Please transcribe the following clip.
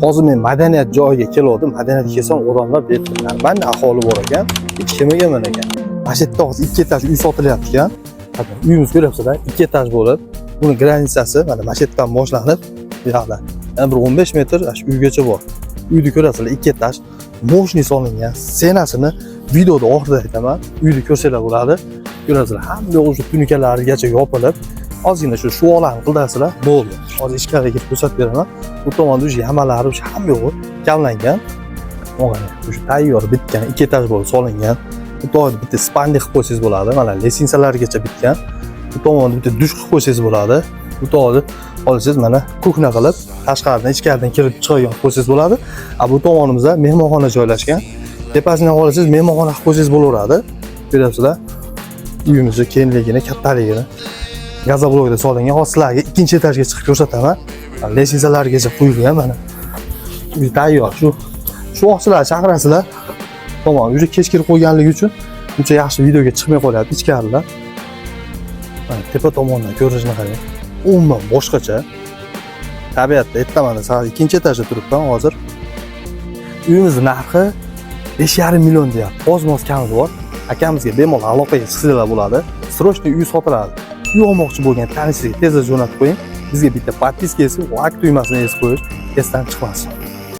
Hozir men madaniyat joyiga kelgandim. Madaniyatga kelsam, odamlar bu yerda нормальный aholi bor ekan. Hech kim ekan ekan. Mana shu yerda hozir ikki etaj uy sotilyapti ekan. Mana uyimiz ko'ryapsizlar, ikki etaj bo'lib, buni граница si mana shu yerdan boshlanib, bu yoqda yana bir 15 metr shu uygacha bor. Uyni ko'rasizlar, ikki etaj, мощный solingan. Цена sini videoda oxirida aytaman. Uyni ko'rsanglar bo'ladi. Ko'rasizlar, hamma yo'q уже tunukalarigacha yopilib, ozgina shu shuvolarni qildirasizlar, bo'ldi. Hozir ichkariga kirib ko'rsatib beraman. Bu tomonda уже яма lari, уже hamma yo'g'i kavlangan. Mana уже tayyor bitgan, ikki etaj bo'lib solingan. Bu tomonda bitta спальный qilib qo'ysangiz bo'ladi. Mana лестница largacha bitgan. Bu tomonda bitta dush qilib qo'ysangiz bo'ladi. Bu tomonda olsangiz, mana кухня qilib, tashqaridan ichkaridan kirib chiqadigan qilib qo'ysangiz bo'ladi. A bu tomonimizda mehmonxona joylashgan. Tepasidan olsangiz, mehmonxona qilib qo'ysangiz bo'laveradi. Ko'ryapsizlar, uyimizni kengligini, kattaligini. Газоблок da solingan. Hozir sizlarga ikkinchi etajga chiqib ko'rsataman. Лестница largacha qo'yilgan mana. Uy tayyor. Shu vaqt sizlar chaqirasizlar. Tomon уже kech kirib qo'yganligi uchun uncha yaxshi videoga chiqmay qolyapti ichkarilar. Mana tepa tomondan ko'rinishini qarang. Umuman boshqacha. Tabiatda ertaman soat ikkinchi etajda turibman hozir. Uyimizni narxi 5,5 million deyapti. Oz-moz kami bor. Akamizga bemalol aloqaga chiqsanglar bo'ladi. Срочный uy sotiladi. Uy olmoqchi bo'lgan tanishingizga tezda jo'natib qo'ying. Bizga bitta подписка esib, layk tugmasini esib qo'yish esdan chiqmasin.